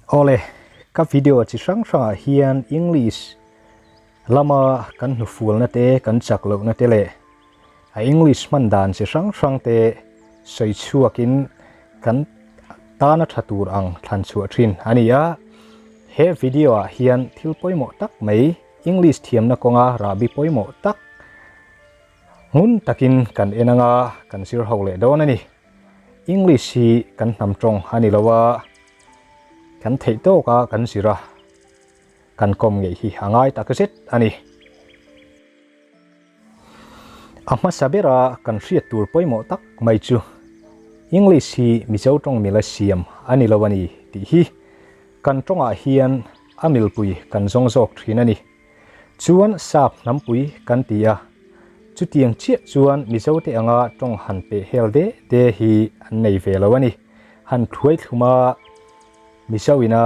Awle, ka video chi hrang hrangah hian English lama kan hnufualna te, kan chak lohna te leh a English hman dan chi hrang hrang te sawi chhuakin kan tana tha tur ang thlan chhuah thin a ni a. He video ah hian thil pawimawh tak mai English thiamna kawnga rahbi pawimawh tak ngun takin kan en anga kan zir ho leh dawn a ni. English hi kan hnam tawng a ni lo a, kan theih tawk a kan zir a, kan kawm ngei hi a ngai tak zet a ni. A hmasa bera kan hriat tur pawimawh tak mai chu English hi Mizo tawng mila siam a ni lo a ni tih hi kan tawngah hian a milpui kan zawng zawk thin a ni. Chuan sap hnampui kan ti a, chutiang chiah chuan Mizote anga tawng han peh hel de de hi an nei ve lo a ni. Han thluai thlum a, Mizo ina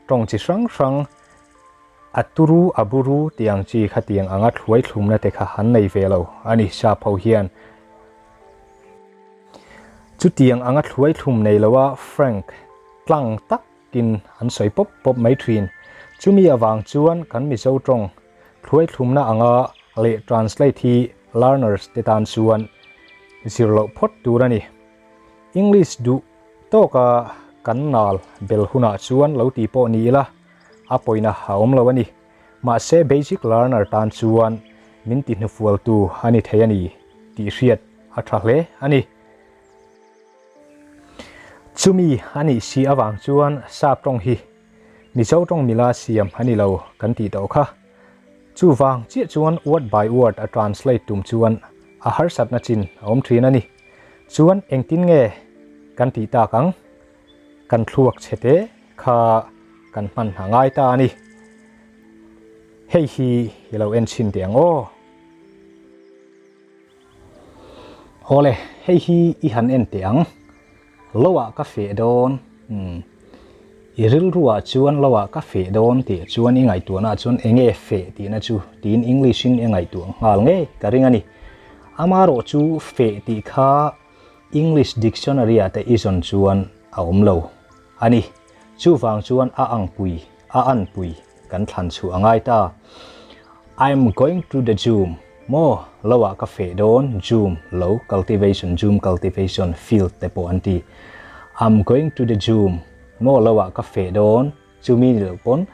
tawng chi hrang hrang a turu a buru tih ang chi khatiang anga thluai thlumna te kha an nei ve lo a ni sap ho hian. Chutiang anga thluai thlum nei lo a Frank tlang tak Tin, an sawi pawp pawp mai thin. Chumi avang chuan kan Mizo tawng thluaithlumna anga leh translate hi learners te tan chuan zir loh phawt tur a ni. English duh tawka kan nal bel hunah chuan lo ti pawh ni ila a pawina a awm lo a ni. Mahse basic learner tan chuan min ti hnufualtu a ni thei a ni tih hriat a tha hle a ni. Chumi a nih si avang chuan sap tawng hi Mizo tawng mila siam a ni lo kan tih tawh kha. Chuvang chiah chuan word by word a translate tum chuan a harsatna chin a awm thin a ni. Chuan engtin nge kan tih tak ang? Kan thluak chhe te kha kan hman a ngai ta a ni. Hei hi i lo en chhin teh ang aw. Awle, hei hi i han en teh ang. Lo ah ka feh dawn. Umm. I rilru ah chuan lo ah ka feh dawn tih chuan i ngaihtuahna ah chuan enge feh tihna chu tiin English in i ngaihtuah nghal ngei ka ring a ni. Amarawh chu feh tih kha English dictionary ah te i zawn chuan a awm lo a ni. Chuvang chuan a angpui, a anpui kan thlan chhuah a ngai ta. I am going to the jhum maw lo ah ka feh dawn jhum lo cultivation jhum cultivation field te pawh an ti. I'm going to the jhum maw lo ah ka feh dawn chumi ni loh pawn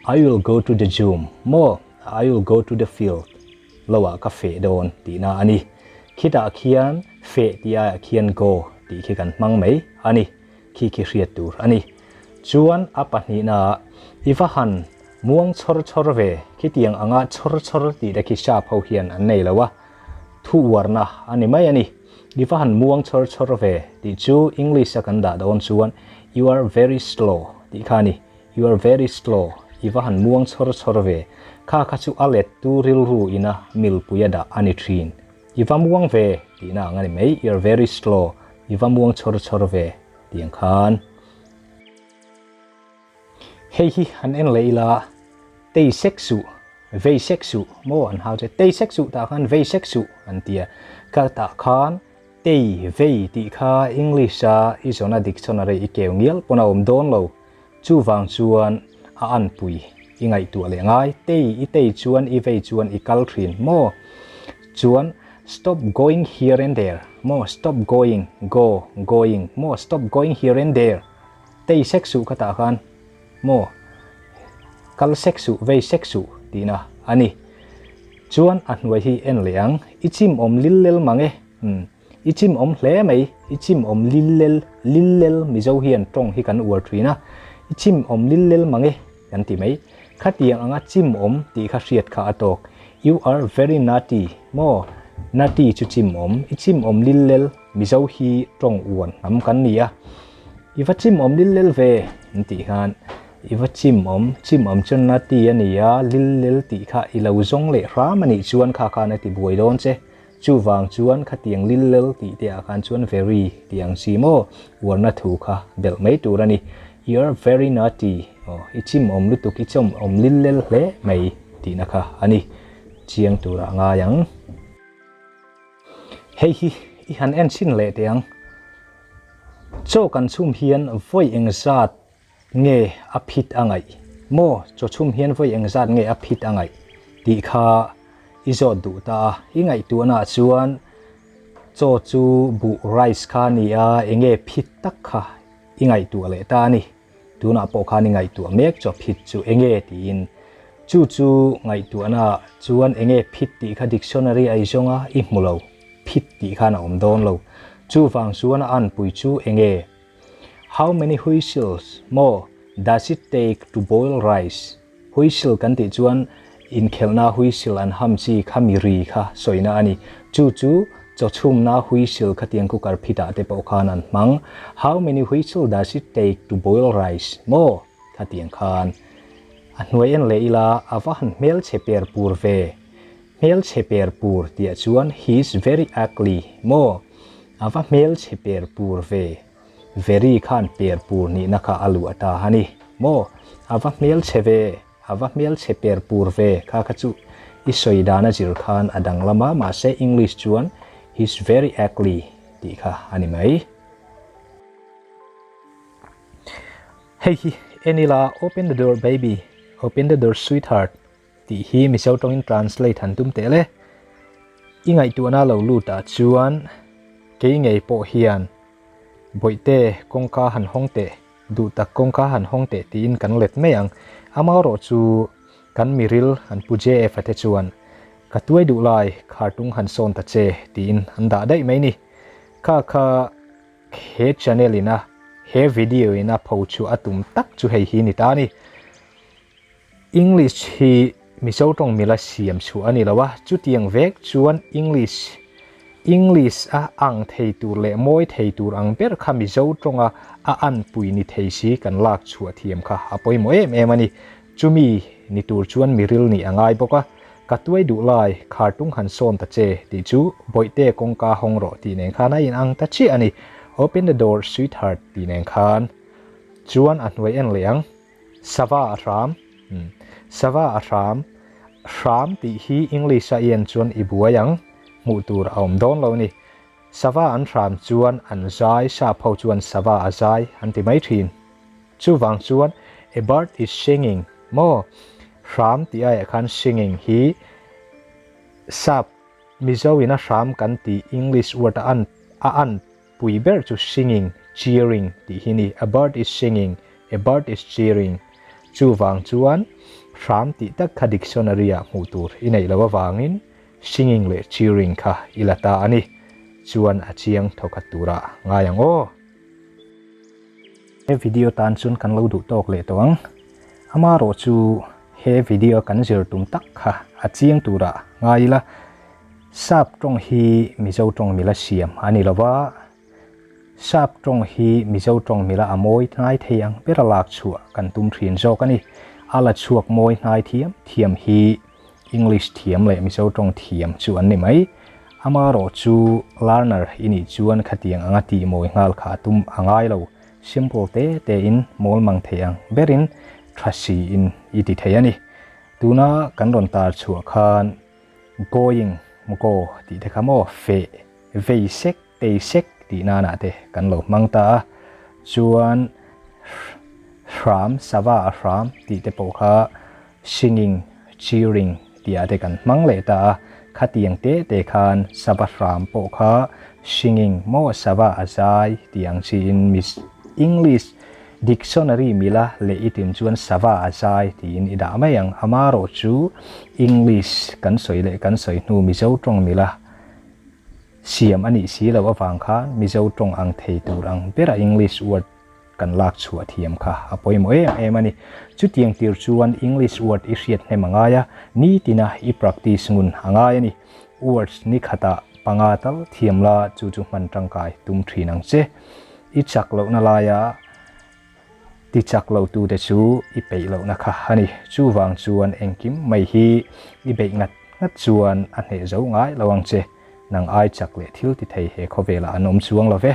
I will go to the jhum maw I will go to the field lo ah ka feh dawn tihna a ni. Khitah khian feh tih aiah khian go tih khi kan hmang mai a ni. Khi khi hriat tur a ni. Chuan a pahnihna i va han muang chhawr chhawr ve, khitiang anga chhawr chhawr tih te khi sap ho hian an nei lo a, thu uarna a ni mai a ni. I va han muang chhawr chhawr ve tih chu English a kan dah dawn chuan you are very slow tih kha a ni. You are very slow, i va han muang chhawr chhawr ve. Kha kha chu a lettu rilru ina milpui a dah a ni thin. I va muang ve tihna ang a ni mai, you are very slow, i va muang chhawr chhawr ve tih ang khan. Hei hi han en leh ila, tei sek suh, vei sek suh maw an hau che, tei sek suh tah khan vei sek suh an ti a, ka tah khan tei, vei tih kha English a i zawna dictionary i keu ngial pawn a awm dawn lo, chuvang chuan a anpui i ngaihtuah leh ngai, tei i tei chuan i vei chuan i kal thin maw? Chuan stop going here and there maw, stop going, go, going maw, stop going here and there. Tei sek suh kha tah khan maw kal sek suh vei sek suh tihna a ni. Chuan a hnuai hi en leh ang, i chim awm lil lel mang e, umm i chim awm hle mai, i chim awm lil lel, lil lel Mizo hian tawng hi kan uar thin a, i chim awm lil lel mang e kan ti mai. Khatiang anga chim awm tih kha hriat kha a tawk, you are very nutty maw, nutty chu chim awm, i chim awm lil lel Mizo hi tawng uan hnam kan ni a. I va chim awm lil lel ve an tih khan i va chim awm, chim awm chuan na ti a ni a, lil lel tih kha i lo zawng leh hram a nih chuan kha khan a ti buai dawn che. Chuvang chuan khatiang lil lel tih te ah khan chuan very tih ang chi maw uarna thu kha belh mai tur a ni. You are very naughty aw i chim awm lutuk i chawm awm lil lel hle mai tihna kha a ni. Chiang turah ngai ang. Hei hi i han en chhin leh teh ang. Chaw kan chhum hian vawi eng zat nge a phit a ngaih maw chaw chhum hian vawi engzat nge a phit a ngaih tih kha i zawt duh ta a i ngaihtuahna ah chuan chaw chu buh rice kha a ni a enge phit tak kha i ngaihtuah leh ta a ni tunah pawh khan i ngaihtuah mek chaw phit chu enge tiin chu chu ngaihtuahna ah chuan enge phit tih kha dictionary a i zawng a i hmu lo phit tih khan a awm dawn lo chuvang chuan a anpui chu enge. How many whistles maw does it take to boil rice? Whistle kan tih chuan inkhelhna whistle an ham chi kha mi ri kha sawina a ni. Chu chu chaw chhumna whistle khatiang cooker phitah te pawh khan an hmang. How many whistle does it take to boil rice maw khatiang khan a hnuai en leh ila a va han hmelchhe per pur ve. Hmelchhe per pur tih ah chuan he is very ugly maw a va hmelchhe per pur ve. Very khan per pur nihna kha a luah ta a ni maw? A va hmelchhe ve, a va hmelchhe per pur ve kha kha chu i sawi dan a zir khan a danglam a, mahse English chuan he's very ugly tih kha a ni mai. Hei hi en ila open the door baby, open the door sweetheart tih hi Mizo tawngin translate han tum teh le. I ngaihtuahna lo lut ah chuan kei ngei pawh hian Bawihte kawngka han hawng teh, duh tak kawngka han hawng teh tiin kan let mai ang. Amaherawh chu kan miril an pu JF-a te chuan ka tuai duh lai khartung han sawn ta che tiin an dah daih mai ni. Kha kha he channel ina he video ina pho chu a tum tak chu hei hi ni ta a ni. English hi Mizo tawng mila siam chhuah a ni lo a, chutiang vek chuan English English a ang thei tur leh mawi thei tur ang ber kha Mizo tawnga a anpui ni thei si kan lak chhuah thiam kha a pawimawh em em a ni. Chumi ni tur chuan miril nih a ngai bawk a, ka tuai duh lai khartung han sawn ta che tih chu Bawihte kawngka hawng rawh tih nen khan a inang ta chiah a ni. Open the door sweetheart tih nen khan chuan a hnuai en leh ang. Sava a hram. Sava a hram. Hram tih hi English a en chuan i buai ang. Hmuh tur a awm dawn lo ni. Sava an hram chuan an zai, sap ho chuan sava a zai an ti mai thin. Chuvang chuan a bird is singing maw? Hram tih aiah khan singing hi sap Mizo in a hram kan tih English word a an a an Pui ber chu singing, cheering tih hi ni, a bird is singing, a bird is cheering. Chuvang chuan hram tih tak kha dictionary ah hmuh tur i neih loh avangin singing leh cheering kha i la ta a ni. Chuan a chiang thawkhat turah ngai ang aw. He video tan chuan kan lo duh tawk leh tawh ang. Amarawh chu he video kan zir tum tak kha a chiang turah ngai ila. Sap tawng hi Mizo tawng mila siam a ni lova, Sap tawng hi Mizo tawng mila a mawi hnai thei ang ber a lak chhuah kan tum thin zawk a ni. A la chhuak mawi hnai thiam thiam hi English thiam leh Mizo tawng thiam chu an ni mai. Amarawh chu learner i nih chuan khatiang anga tih mawi nghal kha a tum a ngai lo. Simple te te in mawl mang thei ang berin tha siin i ti thei a ni. Tuna kan rawn tar chhuah khan Going, go tih te kha maw feh, vei sek, tei sek tih nanah te kan lo hmang ta a, chuan hram, sava a hram tih te pawh kha singing, cheering tih ah te kan hmang leh ta a, khatiang te te khan sava hram pawh kha singing maw sava a zai tih ang chiin English Dictionary mila leh i tin chuan sava a zai tiin i dah mai ang. Amarawh chu English kan sawi leh kan sawi hnu Mizo tawng mila siam a nih si loh avang khan Mizo tawng ang thei tur ang bera English word kan lak chhuah thiam kha a pawimawh em em a ni. Chutiang tir chuan English word i hriat hnem a ngai a, nitina i practice ngun a ngai a ni. Words ni khatah panga tal thiam la chu chu hman tangkai tum thin ang che. I chak lohna laia ti chak lo tute chu i peih lohna kha a ni. Chuvang chuan engkim mai hi i beih ngat ngat chuan a hneh zo ngai lo ang che. Nang ai chak leh thil ti thei he khawvelah an awm chuang lo ve.